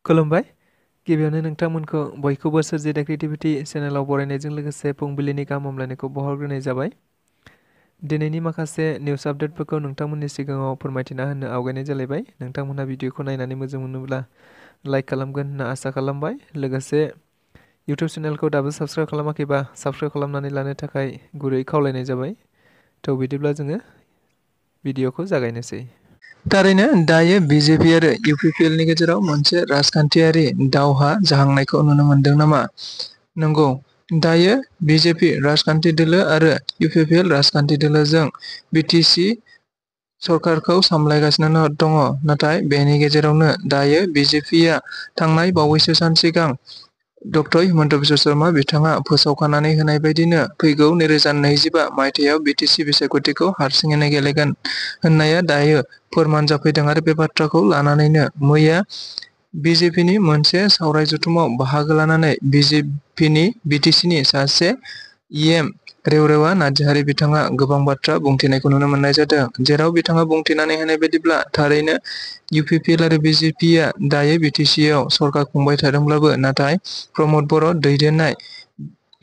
खुलुमबाय। गिबियावनो नोंथांमोनखौ बयखौबो सोरजिदा क्रिएटिभिटी चेनेलाव बरायनायजों लोगोसे फुंबिलिनि गाहाम हामलायनायखौ बावहरग्रोनाय जाबाय। दिनैनि माखासे निउस आपडेटफोरखौ नोंथांमोननि सिगाङाव फोरमायथिना होनो आवगायनाय जालायबाय। नोंथांमोनहा भिडिअखौ नायनानै मोजां मोनोब्ला लाइक खालामगोन होनना आसा खालामबाय। लोगोसे इउटिउब चेनेलखौ दाबो साबस्क्राइब खालामाखैबा साबस्क्राइब खालामनानै लानो थाखाय गुरै खावलायनाय जाबाय। बिदिब्ला जोङो भिडिअखौ जागायनोसै। थारैनो दायो बीजेपी आरो UPPL नि गेजेराव मोनसे राजखान्थियारि दावहा जाहांनायखौ नुनो मोनदों नामा? नंगौ, दायो बीजेपी राजखान्थि दोलो आरो UPPL राजखान्थि दोलोजों BTC सरकारखौ सामलायगासिनो दङ। नाथाय बेनि गेजेरावनो दायो बीजेपीआ थांनाय बावैसो सान सिगां डक्टर हिमन्त बिश्व शर्मा बिथाङा फोसावखानानै होनाय बायदिनो फैगौ 2025 मायथाइयाव BTC बिसायख'थिखौ हारसिङैनो गेलेगोन होननाया दायो फोरमान जाफैदों आरो बे बाथ्राखौ लानानैनो मैया बीजेपीनि मोनसे सावराय जथुमाव बाहागो लानानै BTCनि सासे EM रेवरेवा नार्जारी बिथाङा गोबां बाथ्रा बुंथिनायखौ नुनो मोननाय जादों। जेराव बिथाङा बुंथिनानै होनाय बायदिब्ला थारैनो UPPL आरो BJPआ दायो BTCआव सरकार खुंबाय थादोंब्लाबो नाथाय प्रमद बर' दैदेननाय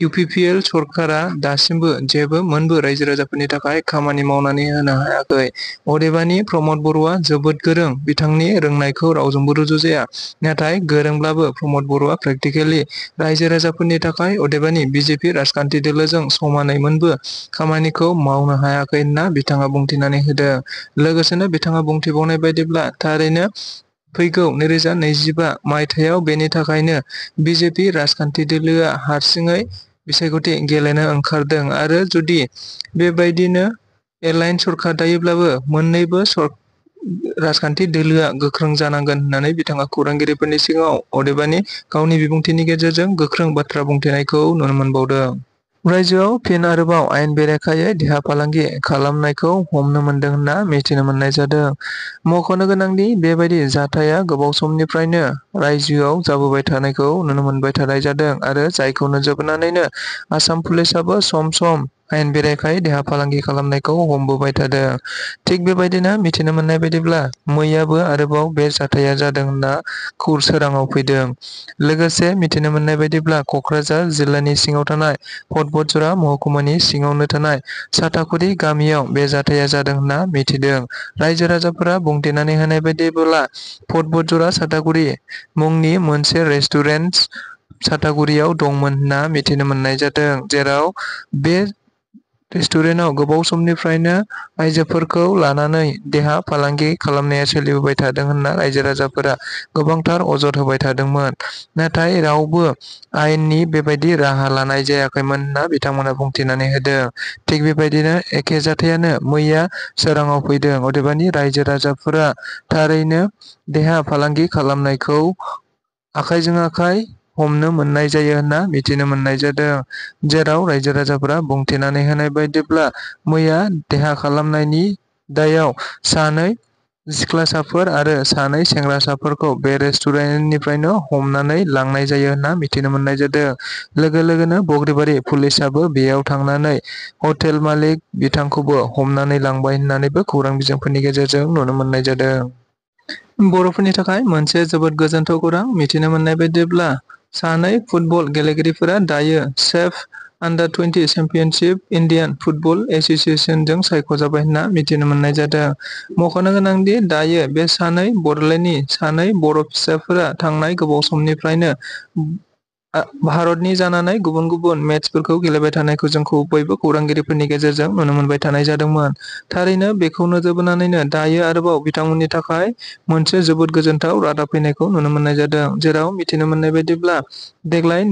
UPPL सरकारा दासिमबो जेबो मोनबो रायजो राजाफोरनि थाखाय खामानि मावनानै होनो हायाखै। अदेबानि प्रमद बर'आ जोबोद गोरों, बिथांनि रोंनायखौ रावजोंबो रुजुजाया। नाथाय गोरोंब्लाबो प्रमद बर'आ प्रेक्टिकेलि रायजो राजाफोरनि थाखाय अदेबानि बीजेपी राजखान्थि दोलोजों समानै मोनबो खामानिखौ मावनो हायाखै होनना बिथाङा बुंथिनानै होदों। लोगोसेनो बिथाङा बुंथिबावनाय बायदिब्ला थारैनो फैगौ 2025 मायथाइयाव बेनि थाखायनो बीजेपी राजखान्थि दोलोआ हारसिङै बिसायख'थि गेलेनो ओंखारदों आरो जुदि बेबायदिनो एलायन्स सरकार दायोब्लाबो मोन्नैबो राजखान्थि दोलोआ गोख्रों जानांगोन होननानै बिथाङा खौरांगिरिफोरनि सिगाङाव अदेबानि गावनि बिबुंथिनि गेजेरजों गोख्रों बाथ्रा बुंथिनायखौ नुनो मोनबावदों। रायजोआव फिन आरोबाव आयेन बेरेखायै देहा फालांगि खालामनायखौ हमनो मोनदों होनना मिथिनो मोननाय जादों। मख'नो गोनांदि बेबायदि जाथाया गोबाव समनिफ्रायनो रायजोआव जाबोबाय थानायखौ नुनो मोनबाय थानाय जादों आरो जायखौ नोजोर बोनानैनो आसाम पुलिसाबो सम सम आयेन बेरेखायै देहा फालांगि खालामनायखौ हमबोबाय थादों। थिग बेबायदिनो मिथिनो मोननाय बायदिब्ला मैयाबो आरोबाव बे जाथाया जादों होनना सोराङाव फैदों। लोगोसे मिथिनो मोननाय बायदिब्ला क'क्राझार जिल्लानि सिङाव थानाय फटबजरा महकुमानि सिङावनो थानाय साथाकुरि गामियाव बे जाथाया जादों होनना मिथिदों। रायजो राजाफोरा बुंथिनानै होनाय बायदिब्ला फटबजरा साथाकुरि मुंनि मोनसे रेस्टुरेन्ट साथागुरियाव दंमोन होनना मिथिनो मोननाय जादों। जेराव बे रेस्टुरेन्टआव गोबाव समनिफ्रायनो आइजोफोरखौ लानानै देहा फालांगि खालामनाया सोलिबोबाय थादों होनना रायजो राजाफोरा गोबांथार अजद होबाय थादोंमोन। नाथाय रावबो आयेननि बेबायदि राहा लानाय जायाखैमोन होनना बिथांमोना बुंथिनानै होदों। थिग बेबायदिनो एखे जाथायानो मैया सोराङाव फैदों। अदेबानि रायजो राजाफोरा थारैनो देहा फालांगि खालामनायखौ आखाइजों आखाइ हमनो मोननाय जायो होनना मिथिनो मोननाय जादों। जेराव रायजो राजाफोरा बुंथिनानै होनाय बायदिब्ला मैया देहा खालामनायनि दायाव सानै सिख्लासाफोर आरो सानै सेंग्रासाफोरखौ बे रेस्टुरेन्टनिफ्रायनो हमनानै लांनाय जायो होनना मिथिनो मोननाय जादों। लोगो लोगोनो बग्रिबारि पुलिसाबो बेयाव थांनानै हटेल मालिक बिथांखौबो हमनानै लांबाय होननानैबो खौरां बिजोंफोरनि गेजेरजों नुनो मोननाय जादों। बर'फोरनि थाखाय मोनसे जोबोद गोजोनथाव खौरां। मिथिनो मोननाय बायदिब्ला सानै फुटबल गेलेगिरिफोरा दायो सेफ आन्डार-20 चेम्पियनशिप इन्डियान फुटबल एस'सिएशनजों सायख'जाबाय होनना मिथिनो मोननाय जादों। मख'नो गोनांदि दायो बे सानै बड'लेण्डनि सानै बर' फिसाफोरा थांनाय गोबाव समनिफ्रायनो भारतनि जानानै गुबुन गुबुन मेचफोरखौ गेलेबाय थानायखौ जोंखौ बयबो खौरांगिरिफोरनि गेजेरजों नुनो मोनबाय थानाय जादोंमोन। थारैनो बेखौ नोजोर बोनानैनो दायो आरोबाव बिथांमोननि थाखाय मोनसे जोबोद गोजोनथाव रादाब फैनायखौ नुनो मोननाय जादों। जेराव मिथिनो मोननाय बायदिब्ला देग्लाय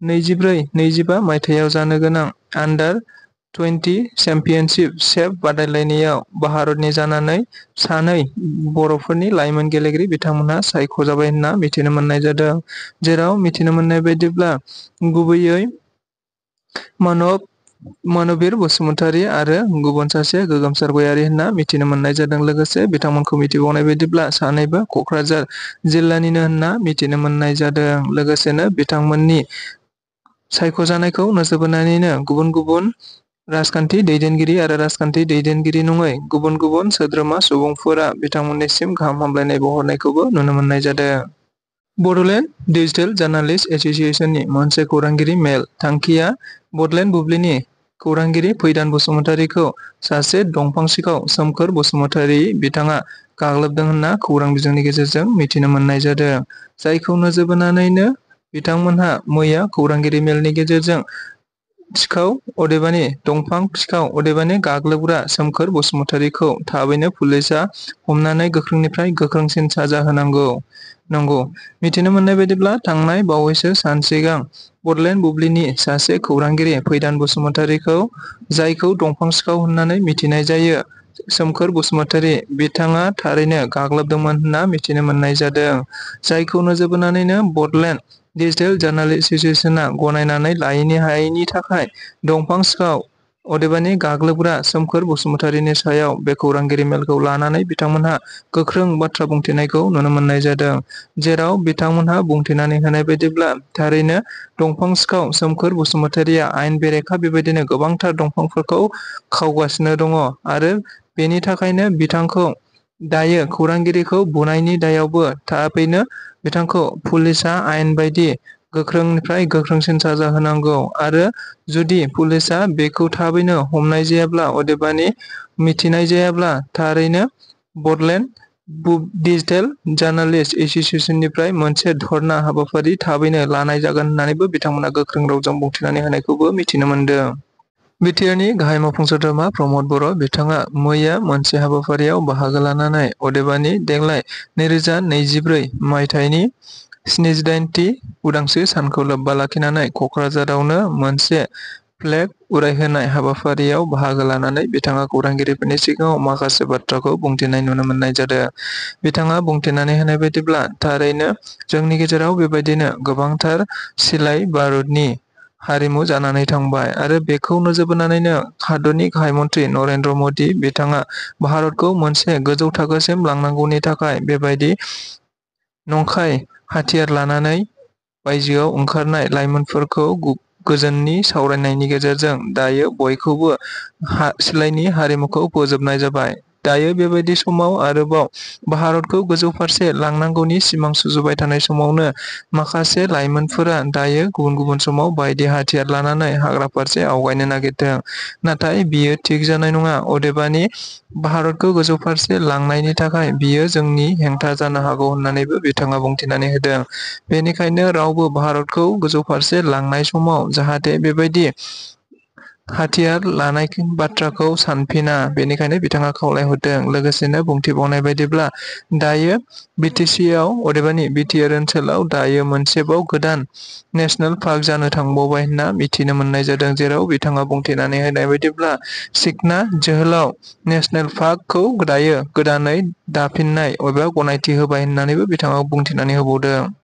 2024-25 मायथाइयाव जानो गोनां आन्डार-20 चेम्पियनशिप सेफ बादायलायनायाव भारतनि जानानै सानै बर'फोरनि लाइमोन गेलेगिरि बिथांमोनहा सायख'जाबाय होनना मिथिनो मोननाय जादों। जेराव मिथिनो मोननाय बायदिब्ला गुबैयै मनबिर बसुमतारी आरो गुबुन सासे गोगोमसार गयारी होनना मिथिनो मोननाय जादों। लोगोसे बिथांमोनखौ मिथिबावनाय बायदिब्ला सानैबो क'क्राझार जिल्लानिनो होनना मिथिनो मोननाय जादों। लोगोसेनो बिथांमोननि सायख'जानायखौ नोजोर बोनानैनो गुबुन गुबुन राजखान्थि दैदेनगिरि आरो राजखान्थि दैदेनगिरि नङै गुबुन गुबुन सोद्रोमा सुबुंफोरा बिथांमोननिसिम गाहाम हामलायनाय बावहरनायखौबो नुनो मोननाय जादों। बड'लेण्ड डिजिटेल जार्नालिस्ट एस'सिएशननि मोनसे खौरांगिरि मेल। थांखिया बड'लेण्ड बुब्लिनि खौरांगिरि फैदान बसुमतारीखौ सासे दंफां सिखाव सोमखोर बसुमतारी बिथाङा गाग्लोबदों होनना खौरां बिजोंनि गेजेरजों मिथिनो मोननाय जादों। जायखौ नोजोर बोनानैनो बिथांमोनहा मैया खौरांगिरि मेलनि गेजेरजों सिखाव अदेबानि दंफां सिखाव अदेबानि गाग्लोबग्रा सोमखोर बसुमतारीखौ थाबैनो पुलिसआ हमनानै गोख्रोंनिफ्राय गोख्रोंसिन साजा होनांगौ। नंगौ, मिथिनो मोननाय बायदिब्ला थांनाय बावैसो सान सिगां बड'लेण्ड बुब्लिनि सासे खौरांगिरि फैदान बसुमतारीखौ जायखौ दंफां सिखाव होननानै मिथिनाय जायो सोमखोर बसुमतारी बिथाङा थारैनो गाग्लोबदोंमोन होनना मिथिनो मोननाय जादों। जायखौ नोजोर बोनानैनो बड'लेण्ड डिजिटेल जार्नालिस्ट एस'सिएशनआ गनायनानै लायैनि हायैनि थाखाय दंफां सिखाव अदेबानि गाग्लोबग्रा सोमखोर बसुमतारीनि सायाव बे खौरांगिरि मेलखौ लानानै बिथांमोनहा गोख्रों बाथ्रा बुंथिनायखौ नुनो मोननाय जादों। जेराव बिथांमोनहा बुंथिनानै होनाय बायदिब्ला थारैनो दंफां सिखाव सोमखोर बसुमतारीया आयेन बेरेखा बेबायदिनो गोबांथार दंफांफोरखौ खावगासिनो दङ आरो बेनि थाखायनो बिथांखौ दायो खौरांगिरिखौ बुनायनि दायावबो थाबैनो बिथांखौ पुलिसआ आयेन बायदि गोख्रोंनिफ्राय गोख्रोंसिन साजा होनांगौ आरो जुदि पुलिसआ बेखौ थाबैनो हमनाय जायाब्ला अदेबानि मिथिनाय जायाब्ला थारैनो बड'लेण्ड डिजिटेल जार्नालिस्ट एस'सिएशननिफ्राय मोनसे धर्ना हाबाफारि थाबैनो लानाय जागोन होननानैबो बिथांमोना गोख्रों रावजों बुंथिनानै होनायखौबो मिथिनो मोनदों। बिटिआरनि गाहाय मावफुं सोद्रोमा प्रमद बर' बिथाङा मैया मोनसे हाबाफारियाव बाहागो लानानै अदेबानि देग्लाय 2024 मायथाइनि 78थि उदांस्रि सानखौ लोब्बा लाखिनानै क'क्राझारावनो मोनसे फ्लेग उरायहोनाय हाबाफारियाव बाहागो लानानै बिथाङा खौरांगिरिफोरनि सिगाङाव माखासे बाथ्राखौ बुंथिनाय नुनो मोननाय जादों। बिथाङा बुंथिनानै होनाय बायदिब्ला थारैनो जोंनि गेजेराव बेबायदिनो गोबांथार सिलाइ बारुदनि हारिमु जानानै थांबाय आरो बेखौ नोजोर बोनानैनो हादरनि गाहाय मन्त्रि नरेन्द्र मदि बिथाङा भारतखौ मोनसे गोजौ थाखोसिम लांनांगौनि थाखाय बेबायदि नंखाय हाथियार लानानै बायजोआव ओंखारनाय लाइमोनफोरखौ गोजोननि सावरायनायनि गेजेरजों दायो बयखौबो सिलाइनि हारिमुखौ फोजोबनाय जाबाय। दायो बेबायदि समाव आरोबाव भारतखौ गोजौ फारसे लांनांगौनि सिमां सुजुबाय थानाय समावनो माखासे लाइमोनफोरा दायो गुबुन गुबुन समाव बायदि हाथियार लानानै हाग्रा फारसे आवगायनो नागिरदों। नाथाय बियो थिग जानाय नङा अदेबानि भारतखौ गोजौ फारसे लांनायनि थाखाय बियो जोंनि हेंथा जानो हागौ होननानैबो बिथाङा बुंथिनानै होदों। बेनिखायनो रावबो भारतखौ गोजौ फारसे लांनाय समाव जाहाथे बेबायदि हाथियार लानाय बाथ्राखौ सानफिना बेनिखायनो बिथाङा खावलायहरदों। लोगोसेनो बुंथिबावनाय बायदिब्ला दायो बिटिसिआव अदेबानि बिटिआर ओनसोलाव दायो मोनसेबाव गोदान नेशनेल पार्क जानो थांबावबाय होनना मिथिनो मोननाय जादों। जेराव बिथाङा बुंथिनानै होनाय बायदिब्ला सिखना जोहोलाव नेशनेल पार्कखौ दायो गोदानै दाफिननाय एबा गनायथि होबाय होननानैबो बिथाङा बुंथिनानै होबावदों।